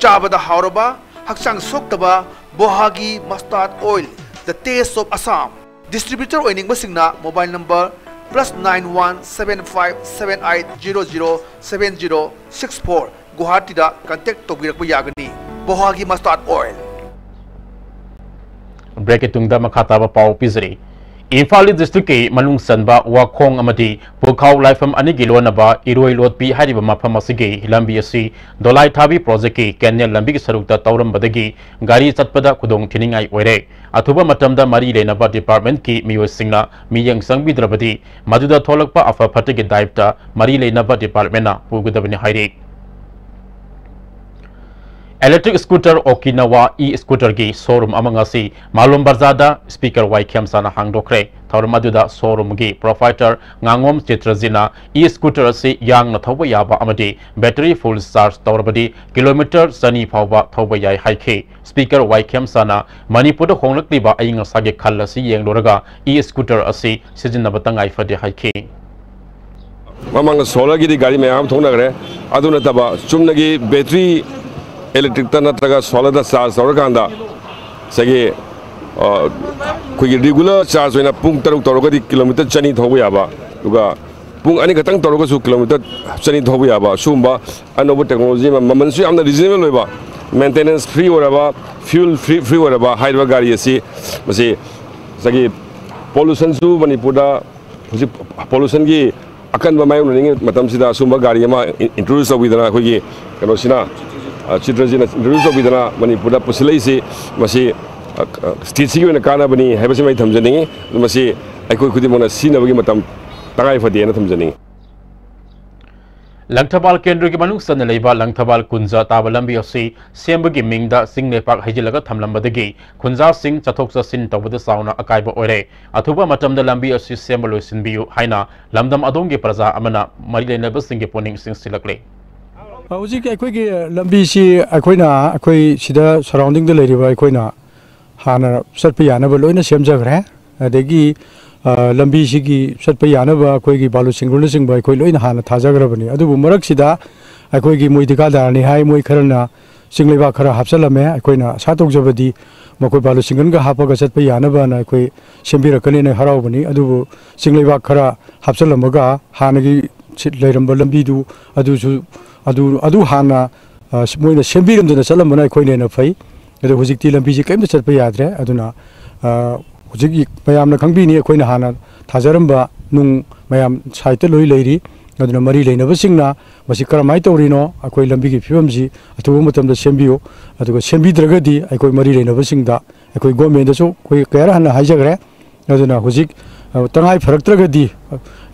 ꯆꯥꯕꯗ ꯍꯥꯎꯔꯕ, ꯍꯛꯆꯥꯡ ꯁꯣꯛꯇꯕ ꯕꯣꯍꯥꯒꯤ mustard oil, the taste of Assam꯫ Distributor ꯑꯣꯏꯅꯤꯡꯕꯁꯤꯡꯅ mobile number plus nine one seven five seven eight zero zero seven zero six four, ꯒꯨꯋꯥꯍꯥꯇꯤꯗ contact ꯇꯧꯕꯤꯔꯛꯄ ꯌꯥꯒꯅꯤ꯫ ꯕꯣꯍꯥꯒꯤ mustard oil꯫ ꯕ꯭ꯔꯦꯛꯀꯤ ꯇꯨꯡꯗ ꯃꯈꯥ ꯇꯥꯕ ꯄꯥꯎ ꯄꯤꯖꯔꯤ꯫ ꯏꯝꯐꯥꯜ ꯏꯁ ꯗꯤꯁꯇ꯭ꯔꯤꯛꯀꯤ ꯃꯅꯨꯡ ꯆꯟꯕ ꯋꯥꯈꯣꯡ ꯑꯃꯗꯤ ꯄꯨꯈꯥꯎ ꯂꯥꯏꯐꯝ ꯑꯅꯤꯒꯤ ꯂꯣꯟꯅꯕ ꯏꯔꯣꯏ ꯂꯣꯠꯄꯤ ꯍꯥꯏꯔꯤꯕ ꯃꯐꯝ ꯑꯁꯤꯒꯤ ꯂꯝꯕꯤ ꯑꯁꯤ ꯗꯣꯂꯥꯏ ꯊꯥꯕꯤ ꯄ꯭ꯔꯣꯖꯦꯛꯀꯤ ꯀꯦꯅꯦꯜ ꯂꯝꯕꯤꯒꯤ ꯁꯔꯨꯛꯇ ꯇꯧꯔꯝꯕꯗꯒꯤ ꯒꯥꯔꯤ ꯆꯠꯄꯗ ꯈꯨꯗꯣꯡ ꯊꯤꯅꯤꯡꯉꯥꯏ ꯑꯣꯏꯔꯦ꯫ ꯑꯊꯨꯕ ꯃꯇꯝꯗ ꯃꯔꯤ ꯂꯩꯅꯕ ꯗꯤꯄꯥꯔꯠꯃꯦꯟꯠꯀꯤ ꯃꯤꯑꯣꯏꯁꯤꯡꯅ ꯃꯤꯠꯌꯦꯡ ꯆꯪꯕꯤꯗ꯭ꯔꯕꯗꯤ ꯃꯗꯨꯗ ꯊꯣꯛꯂꯛꯄ ꯑꯐ ꯐꯠꯇꯒꯤ ꯗꯥꯏꯞꯇ ꯃꯔꯤ ꯂꯩꯅꯕ ꯗꯤꯄꯥꯔꯠꯃꯦꯟꯠꯅ ꯄꯨꯒꯗꯕꯅꯤ ꯍꯥꯏꯔꯤ꯫ Electric scooter Okinawa e-scooterꯒꯤ showroom ꯑꯃ ꯉꯁꯤ ꯃꯥꯂꯣꯝ ꯕꯖꯥꯔꯗ Speaker ꯋꯥꯏ ꯈꯦꯝꯆꯥꯅ ꯍꯥꯡꯗꯣꯛꯈ꯭ꯔꯦ꯫ ꯊꯧꯔꯝ ꯑꯗꯨꯗ showroomꯒꯤ proprietor ꯉꯥꯉꯣꯝ ꯆꯤꯇ꯭ꯔꯖꯤꯠꯅ e-scooter ꯑꯁꯤ ꯌꯥꯡꯅ ꯊꯧꯕ ꯌꯥꯕ ꯑꯃꯗꯤ battery full charge ꯇꯧꯔꯕꯗꯤ kilometre ꯆꯅꯤ ꯐꯥꯎꯕ ꯊꯧꯕ ꯌꯥꯏ ꯍꯥꯏꯈꯤ꯫ Speaker ꯋꯥꯏ ꯈꯦꯝꯆꯥꯅ ꯃꯅꯤꯄꯨꯔꯗ ꯍꯣꯡꯂꯛꯂꯤꯕ ꯑꯏꯪ ꯑꯁꯥꯒꯤ ꯈꯜ ꯑꯁꯤ ꯌꯦꯡꯂꯨꯔꯒ e-scooter ꯑꯁꯤ ꯁꯤꯖꯤꯟꯅꯕ ꯇꯉꯥꯏ ꯐꯗꯦ ꯍꯥꯏꯈꯤ꯫ ꯃꯃꯥꯡꯗ solarꯒꯤꯗꯤ ꯒꯥꯔꯤ ꯃꯌꯥꯝ ꯑꯃ ꯊꯣꯛꯅꯈ꯭ꯔꯦ꯫ ꯑꯗꯨ ꯅꯠꯇꯕ ꯆꯨꯝꯅꯒꯤ battery electricꯇ ꯅꯠꯇ꯭ꯔꯒ solarꯗ charge ꯇꯧꯔꯀꯥꯟꯗ ꯉꯁꯥꯏꯒꯤ, ꯑ, ꯑꯩꯈꯣꯏꯒꯤ regular charge ꯑꯣꯏꯅ ꯄꯨꯡ ꯇꯔꯨꯛ ꯇꯧꯔꯒꯗꯤ kilometre ꯆꯅꯤ ꯊꯧꯕ ꯌꯥꯕ, ꯑꯗꯨꯒ ꯄꯨꯡ ꯑꯅꯤ ꯈꯛꯇꯪ ꯇꯧꯔꯒꯁꯨ kilometre ꯆꯅꯤ ꯊꯧꯕ ꯌꯥꯕ, ꯁꯤꯒꯨꯝꯕ ꯑꯅꯧꯕ technology ꯑꯃ, ꯃꯃꯜꯁꯨ ꯌꯥꯝꯅ reasonable ꯑꯣꯏꯕ, maintenance free ꯑꯣꯏꯔꯕ, fuel free, free ꯑꯣꯏꯔꯕ ꯍꯥꯏꯔꯤꯕ ꯒꯥꯔꯤ ꯑꯁꯤ, ꯃꯁꯤ ꯉꯁꯥꯏꯒꯤ pollutionꯁꯨ ꯃꯅꯤꯄꯨꯔꯗ ꯍꯧꯖꯤꯛ pollutionꯒꯤ ꯑꯀꯟꯕ ꯃꯥꯌꯣꯛꯅꯔꯤꯉꯩ ꯃꯇꯝꯁꯤꯗ ꯁꯨꯝꯕ ꯒꯥꯔꯤ ꯑꯃ in-, introduce ꯇꯧꯕꯤꯗꯅ ꯑꯩꯈꯣꯏꯒꯤ ꯀꯩꯅꯣꯁꯤꯅ, ꯑ, ꯆꯤꯇ꯭ꯔꯖꯤꯅ introduce ꯇꯧꯕꯤꯗꯅ ꯃꯅꯤꯄꯨꯔꯗ ꯄꯨꯁꯤꯜꯂꯛꯏꯁꯤ, ꯃꯁꯤ, ꯑ, ꯑ, stateꯁꯤꯒꯤ ꯑꯣꯏꯅ ꯀꯥꯟꯅꯕꯅꯤ ꯍꯥꯏꯕꯁꯤꯃ ꯑꯩ ꯊꯝꯖꯅꯤꯡꯉꯤ꯫ ꯑꯗꯨ ꯃꯁꯤ ꯑꯩꯈꯣꯏ ꯈꯨꯗꯤꯡꯃꯛꯅ ꯁꯤꯖꯤꯟꯅꯕꯒꯤ ꯃꯇꯝ ꯇꯉꯥꯏ ꯐꯗꯦꯅ ꯊꯝꯖꯅꯤꯡꯉꯤ꯫ ꯂꯪꯊꯕꯥꯜ ꯀꯦꯟꯗ꯭ꯔꯒꯤ ꯃꯅꯨꯡ ꯆꯟꯅ ꯂꯩꯕ ꯂꯪꯊꯕꯥꯜ ꯀꯨꯟꯖ ꯇꯥꯕ ꯂꯝꯕꯤ ꯑꯁꯤ ꯁꯦꯝꯕꯒꯤ ꯃꯤꯡꯗ ꯆꯤꯡ ꯂꯩꯄꯥꯛ ꯍꯩꯖꯤꯜꯂꯒ ꯊꯝꯂꯝꯕꯗꯒꯤ ꯈꯨꯟꯖꯥꯁꯤꯡ ꯆꯠꯊꯣꯛ ꯆꯠꯁꯤꯟ ꯇꯧꯕꯗ ꯆꯥꯎꯅ ꯑꯀꯥꯏꯕ ꯑꯣꯏꯔꯦ꯫ ꯑꯊꯨꯕ ꯃꯇꯝꯗ ꯂꯝꯕꯤ ꯑꯁꯤ ꯁꯦꯝꯕ ꯂꯣꯏꯁꯤꯟꯕꯤꯌꯨ ꯍꯥꯏꯅ ꯂꯝꯗꯝ ꯑꯗꯣꯝꯒꯤ ꯄ꯭ꯔꯖꯥ ꯑꯃꯅ ꯃꯔꯤ ꯂꯩꯅꯕꯁꯤꯡꯒꯤ ꯄꯨꯛꯅꯤꯡ ꯆꯤꯡꯁꯤꯜꯂꯛꯂꯤ꯫ ꯍꯧꯖꯤꯛ ꯑꯩꯈꯣꯏꯒꯤ ꯂꯝꯕꯤꯁꯤ ꯑꯩꯈꯣꯏꯅ, ꯑꯩꯈꯣꯏ ꯁꯤꯗ ꯁꯔꯥꯎꯟꯗꯤꯡꯗ ꯂꯩꯔꯤꯕ ꯑꯩꯈꯣꯏꯅ ꯍꯥꯟꯅ ꯆꯠꯄ ꯌꯥꯅꯕ ꯂꯣꯏꯅ ꯁꯦꯝꯖꯈ꯭ꯔꯦ꯫ ꯑꯗꯒꯤ, ꯑ, ꯂꯝꯕꯤꯁꯤꯒꯤ ꯆꯠꯄ ꯌꯥꯅꯕ ꯑꯩꯈꯣꯏꯒꯤ ꯕꯥꯂꯨ ꯁꯤꯡꯒꯜꯅꯆꯤꯡꯕ ꯑꯩꯈꯣꯏ ꯂꯣꯏꯅ ꯍꯥꯟꯅ ꯊꯥꯖꯈ꯭ꯔꯕꯅꯤ꯫ ꯑꯗꯨꯕꯨ ꯃꯔꯛꯁꯤꯗ ꯑꯩꯈꯣꯏꯒꯤ ꯃꯣꯏ ꯊꯤꯀꯥꯗꯥꯔꯅꯤ ꯍꯥꯏ, ꯃꯣꯏ ꯈꯔꯅ ꯆꯤꯡ ꯂꯩꯕꯥꯛ ꯈꯔ ꯍꯥꯞꯆꯜꯂꯝꯃꯦ꯫ ꯑꯩꯈꯣꯏꯅ ꯑꯁꯥ ꯇꯧꯖꯕꯗꯤ ꯃꯈꯣꯏ ꯕꯥꯂꯨ ꯁꯤꯡꯒꯜꯒ ꯍꯥꯞꯄꯒ ꯆꯠꯄ ꯌꯥꯅꯕꯅ ꯑꯩꯈꯣꯏ ꯁꯦꯝꯕꯤꯔꯛꯀꯅꯤꯅ ꯍꯔꯥꯎꯕꯅꯤ꯫ ꯑꯗꯨꯕꯨ ꯆꯤꯡ ꯂꯩꯕꯥꯛ ꯈꯔ ꯍꯥꯞꯆꯜꯂꯝꯃꯒ ꯍꯥꯟꯅꯒꯤ ꯁꯤ-, ꯂꯩꯔꯝꯕ ꯂꯝꯕꯤꯗꯨ ꯑꯗꯨꯁꯨ, ꯑꯗꯨ, ꯑꯗꯨ ꯍꯥꯟꯅ, ꯑ, ꯃꯣꯏꯅ ꯁꯦꯝꯕꯤꯔꯝꯗꯅ ꯆꯠꯂꯝꯕꯅ ꯑꯩꯈꯣꯏꯅ ꯍꯦꯟꯅ ꯐꯩ꯫ ꯑꯗꯣ ꯍꯧꯖꯤꯛꯇꯤ ꯂꯝꯕꯤꯁꯤ ꯀꯔꯤꯝꯇ ꯆꯠꯄ ꯌꯥꯗ꯭ꯔꯦ꯫ ꯑꯗꯨꯅ, ꯑ, ꯍꯧꯖꯤꯛ ꯃꯌꯥꯝꯅ ꯈꯪꯕꯤꯅꯤ, ꯑꯩꯈꯣꯏꯅ ꯍꯥꯟꯅ ꯊꯥꯖꯔꯝꯕ ꯅꯨꯡ ꯃꯌꯥꯝ ꯁꯥꯏꯠꯇ ꯂꯣꯏ ꯂꯩꯔꯤ꯫ ꯑꯗꯨꯅ ꯃꯔꯤ ꯂꯩꯅꯕꯁꯤꯡꯅ ꯃꯁꯤ ꯀꯔꯝꯍꯥꯏꯅ ꯇꯧꯔꯤꯅꯣ, ꯑꯩꯈꯣꯏ ꯂꯝꯕꯤꯒꯤ ꯐꯤꯕꯝꯁꯤ ꯑꯊꯨꯕ ꯃꯇꯝꯗ ꯁꯦꯝꯕꯤꯌꯨ, ꯑꯗꯨꯒ ꯁꯦꯝꯕꯤꯗ꯭ꯔꯒꯗꯤ ꯑꯩꯈꯣꯏ ꯃꯔꯤ ꯂꯩꯅꯕꯁꯤꯡꯗ ꯑꯩꯈꯣꯏ ꯒꯣꯔꯃꯦꯟꯗꯁꯨ ꯑꯩꯈꯣꯏ ꯀꯌꯥꯔ ꯍꯟꯅ ꯍꯥꯏꯖꯈ꯭ꯔꯦ꯫ ꯑꯗꯨꯅ ꯍꯧꯖꯤꯛ, ꯑ, ꯇꯉꯥꯏ ꯐꯔꯛꯇ꯭ꯔꯒꯗꯤ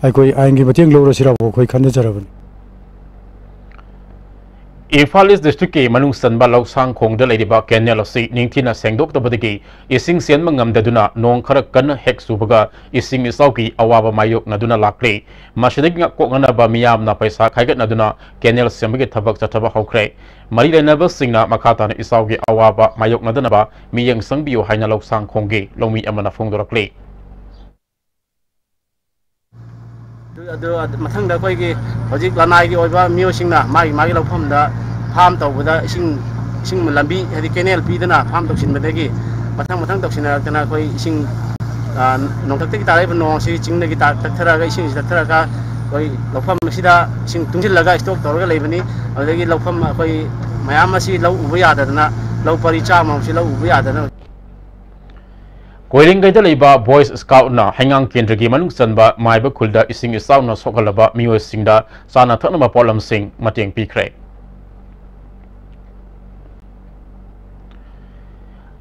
ꯑꯩꯈꯣꯏ ꯑꯥꯏꯟꯒꯤ ꯃꯇꯦꯡ ꯂꯧꯔꯁꯤꯔꯥꯎ ꯑꯩꯈꯣꯏ ꯈꯟꯅꯖꯔꯕꯅꯤ꯫ ꯏꯝꯐꯥꯜ ꯏꯁ ꯗꯤꯁꯇ꯭ꯔꯤꯛꯀꯤ ꯃꯅꯨꯡ ꯆꯟꯕ ꯂꯧꯁꯥꯡꯈꯣꯡꯗ ꯂꯩꯔꯤꯕ ꯀꯦꯅꯦꯜ ꯑꯁꯤ ꯅꯤꯡꯊꯤꯅ ꯁꯦꯡꯗꯣꯛꯇꯕꯗꯒꯤ ꯏꯁꯤꯡ ꯆꯦꯟꯕ ꯉꯝꯗꯗꯨꯅ ꯅꯣꯡ ꯈꯔ ꯀꯟꯅ ꯍꯦꯛ ꯆꯨꯕꯒ ꯏꯁꯤꯡ ꯏꯆꯥꯎꯒꯤ ꯑꯋꯥꯕ ꯃꯥꯌꯣꯛꯅꯗꯨꯅ ꯂꯥꯛꯂꯤ꯫ ꯃꯁꯤꯗꯒꯤ ꯉꯥꯛꯊꯣꯛꯅꯅꯕ ꯃꯤꯌꯥꯝꯅ ꯄꯩꯁꯥ ꯈꯥꯏꯒꯠꯅꯗꯨꯅ ꯀꯦꯅꯦꯜ ꯁꯦꯝꯕꯒꯤ ꯊꯕꯛ ꯆꯠꯊꯕ ꯍꯧꯈ꯭ꯔꯦ꯫ ꯃꯔꯤ ꯂꯩꯅꯕꯁꯤꯡꯅ ꯃꯈꯥ ꯇꯥꯅ ꯏꯆꯥꯎꯒꯤ ꯑꯋꯥꯕ ꯃꯥꯌꯣꯛꯅꯗꯅꯕ ꯃꯤꯠꯌꯦꯡ ꯆꯪꯕꯤꯌꯨ ꯍꯥꯏꯅ ꯂꯧꯁꯥꯡꯈꯣꯡꯒꯤ ꯂꯧꯃꯤ ꯑꯃꯅ ꯐꯣꯡꯗꯣꯔꯛꯂꯤ꯫ ꯑꯗꯨ, ꯑꯗꯨ, ꯑꯗꯨ ꯃꯊꯪꯗ ꯑꯩꯈꯣꯏꯒꯤ ꯍꯧꯖꯤꯛ ꯂꯅꯥꯏꯒꯤ ꯑꯣꯏꯕ ꯃꯤꯑꯣꯏꯁꯤꯡꯅ ꯃꯥꯒꯤ, ꯃꯥꯒꯤ ꯂꯧꯐꯝꯗ ꯐꯥꯝ ꯇꯧꯕꯗ ꯏꯁꯤꯡ, ꯏꯁꯤꯡ ꯂꯝꯕꯤ, ꯍꯥꯏꯗꯤ ꯀꯦꯅꯦꯜ ꯄꯤꯗꯅ ꯐꯥꯝ ꯇꯧꯁꯤꯟꯕꯗꯒꯤ ꯃꯊꯪ, ꯃꯊꯪ ꯇꯧꯁꯤꯟꯅꯔꯛꯇꯅ ꯑꯩꯈꯣꯏ ꯏꯁꯤꯡ, ꯑ, ꯅꯣꯡꯊꯛꯇꯒꯤ ꯇꯥꯔꯛꯏꯕ ꯅꯣꯡ ꯑꯁꯤ ꯆꯤꯡꯗꯒꯤ ꯇꯥ-, ꯇꯛꯊꯔꯛꯑꯒ ꯏꯁꯤꯡꯁꯤ ꯇꯛꯊꯔꯒ ꯑꯩꯈꯣꯏ ꯂꯧꯐꯝ ꯑꯁꯤꯗ ꯏꯁꯤꯡ ꯇꯨꯡꯁꯤꯜꯂꯒ ꯏꯁꯇꯣꯛ ꯇꯧꯔꯒ ꯂꯩꯕꯅꯤ꯫ ꯑꯗꯨꯗꯒꯤ ꯂꯧꯐꯝ ꯑꯩꯈꯣꯏ ꯃꯌꯥꯝ ꯑꯁꯤ ꯂꯧ ꯎꯕ ꯌꯥꯗꯗꯅ, ꯂꯧ ꯄꯔꯤ ꯆꯥꯝꯃꯃꯨꯛꯁꯤ ꯂꯧ ꯎꯕ ꯌꯥꯗꯗꯅ꯫ ꯀꯣꯏꯔꯦꯡꯒꯩꯗ ꯂꯩꯕ ꯕꯣꯏ ꯁ꯭ꯀꯥꯎꯠꯅ ꯍꯩꯉꯥꯡ ꯀꯦꯟꯗ꯭ꯔꯒꯤ ꯃꯅꯨꯡ ꯆꯟꯕ ꯃꯥꯏꯕ ꯈꯨꯜꯗ ꯏꯁꯤꯡ ꯏꯆꯥꯎꯅ ꯁꯣꯛꯍꯜꯂꯕ ꯃꯤꯑꯣꯏꯁꯤꯡꯗ ꯆꯥꯅ ꯊꯛꯅꯕ ꯄꯣꯠꯂꯝꯁꯤꯡ ꯃꯇꯦꯡ ꯄꯤꯈ꯭ꯔꯦ꯫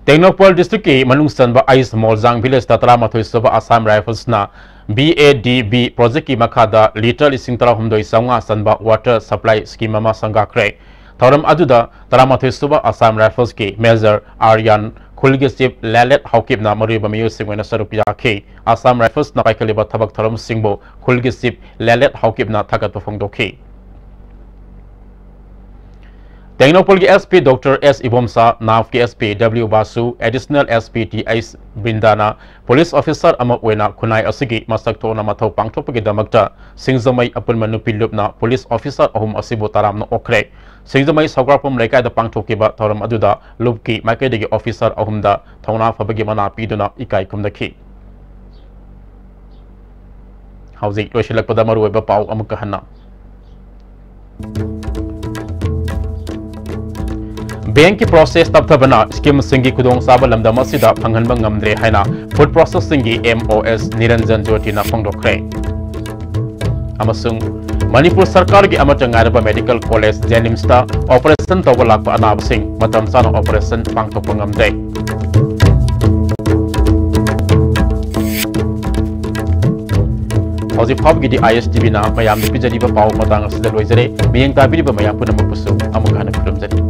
ꯇꯦꯡꯅꯧꯄꯜ ꯗꯤꯁꯇ꯭ꯔꯤꯛꯀꯤ ꯃꯅꯨꯡ ꯆꯟꯕ ꯑꯩꯁ ꯃꯣꯜꯖꯥꯡ ꯚꯤꯂꯦꯖꯇ ꯇꯔꯥꯃꯥꯊꯣꯏ ꯁꯨꯕ Assam ꯔꯥꯏꯐꯜꯁꯅ B A D B projectꯀꯤ ꯃꯈꯥꯗ litre ꯂꯤꯁꯤꯡ ꯇꯔꯥꯍꯨꯝꯗꯣꯏ ꯆꯥꯝꯃꯉꯥ ꯆꯟꯕ water supply scheme ꯑꯃ ꯁꯪꯒꯥꯈ꯭ꯔꯦ꯫ ꯊꯧꯔꯝ ꯑꯗꯨꯗ ꯇꯔꯥꯃꯥꯊꯣꯏ ꯁꯨꯕ Assam Riflesꯀꯤ Major ꯑꯥꯔꯌꯥꯟ, ꯈꯨꯜꯒꯤ Chief ꯂꯦꯂꯦꯠ ꯍꯥꯎꯀꯤꯞꯅ ꯃꯔꯨꯑꯣꯏꯕ ꯃꯤꯑꯣꯏꯁꯤꯡ ꯑꯣꯏꯅ ꯁꯔꯨꯛ ꯌꯥꯈꯤ꯫ ꯑꯁꯥꯝ Riflesꯅ ꯄꯥꯏꯈꯠꯂꯤꯕ ꯊꯕꯛ ꯊꯧꯔꯝꯁꯤꯡꯕꯨ ꯈꯨꯜꯒꯤ Chief ꯂꯦꯂꯦꯠ ꯍꯥꯎꯀꯤꯞꯅ ꯊꯥꯒꯠꯄ ꯐꯣꯡꯗꯣꯛꯈꯤ꯫ ꯇꯦꯡꯅꯧꯄꯜꯒꯤ S P Doctor S Ibomcha, NAVꯀꯤ S P W ꯕꯥꯁꯨ, Additional S P T H ꯕ꯭ꯔꯤꯟꯗꯥꯅ police officer ꯑꯃ ꯑꯣꯏꯅ ꯈꯨꯟꯅꯥꯏ ꯑꯁꯤꯒꯤ ꯃꯁꯛ ꯊꯣꯛꯅ ꯃꯊꯧ ꯄꯥꯡꯊꯣꯛꯄꯒꯤꯗꯃꯛꯇ ꯁꯤꯡꯖꯃꯩ ꯑꯄꯨꯟꯕ ꯅꯨꯄꯤ ꯂꯨꯞꯅ police officer ꯑꯍꯨꯝ ꯑꯁꯤꯕꯨ ꯇꯔꯥꯝꯅ ꯑꯣꯛꯈ꯭ꯔꯦ꯫ ꯁꯤꯡꯖꯃꯩ ꯁꯧꯒ꯭ꯔꯥꯛꯄꯝ ꯂꯩꯀꯥꯏꯗ ꯄꯥꯡꯊꯣꯛꯈꯤꯕ ꯊꯧꯔꯝ ꯑꯗꯨꯗ ꯂꯨꯞꯀꯤ ꯃꯥꯏꯀꯩꯗꯒꯤ officer ꯑꯍꯨꯝꯗ ꯊꯧꯅꯥ ꯐꯕꯒꯤ ꯃꯅꯥ ꯄꯤꯗꯨꯅ ꯏꯀꯥꯏ ꯈꯨꯝꯅꯈꯤ꯫ ꯍꯧꯖꯤꯛ ꯂꯣꯏꯁꯤꯜꯂꯛꯄꯗ ꯃꯔꯨꯑꯣꯏꯕ ꯄꯥꯎ ꯑꯃꯨꯛꯀ ꯍꯟꯅ꯫ Bankꯀꯤ process ꯇꯞꯊꯕꯅ schemeꯁꯤꯡꯒꯤ ꯈꯨꯗꯣꯡꯆꯥꯕ ꯂꯝꯗꯝ ꯑꯁꯤꯗ ꯐꯪꯍꯟꯕ ꯉꯝꯗ꯭ꯔꯦ ꯍꯥꯏꯅ Food Processingꯒꯤ M O S ꯅꯤꯔꯟꯖꯟ ꯖꯣꯇꯤꯅ ꯐꯣꯡꯗꯣꯛꯈ꯭ꯔꯦ꯫ ꯑꯃꯁꯨꯡ ꯃꯅꯤꯄꯨꯔ ꯁꯔꯀꯥꯔꯒꯤ ꯑꯃꯠꯇ ꯉꯥꯏꯔꯕ medical college JNIMSꯇ operation ꯇꯧꯕ ꯂꯥꯛꯄ ꯑꯅꯥꯕꯁꯤꯡ ꯃꯇꯝ ꯆꯥꯅ operation ꯄꯥꯡꯊꯣꯛꯄ ꯉꯝꯗ꯭ꯔꯦ꯫ ꯍꯧꯖꯤꯛ ꯐꯥꯎꯕꯒꯤꯗꯤ ISTVꯅ ꯃꯌꯥꯝꯗ ꯄꯤꯖꯔꯤꯕ ꯄꯥꯎ ꯃꯇꯥꯡ ꯑꯁꯤꯗ ꯂꯣꯏꯖꯔꯦ꯫ ꯃꯤꯠꯌꯦꯡ ꯇꯥꯕꯤꯔꯤꯕ ꯃꯌꯥꯝ ꯄꯨꯝꯅꯃꯛꯄꯨꯁꯨ ꯑꯃꯨꯛ ꯍꯟꯅ ꯈꯨꯔꯨꯝꯖꯔꯤ꯫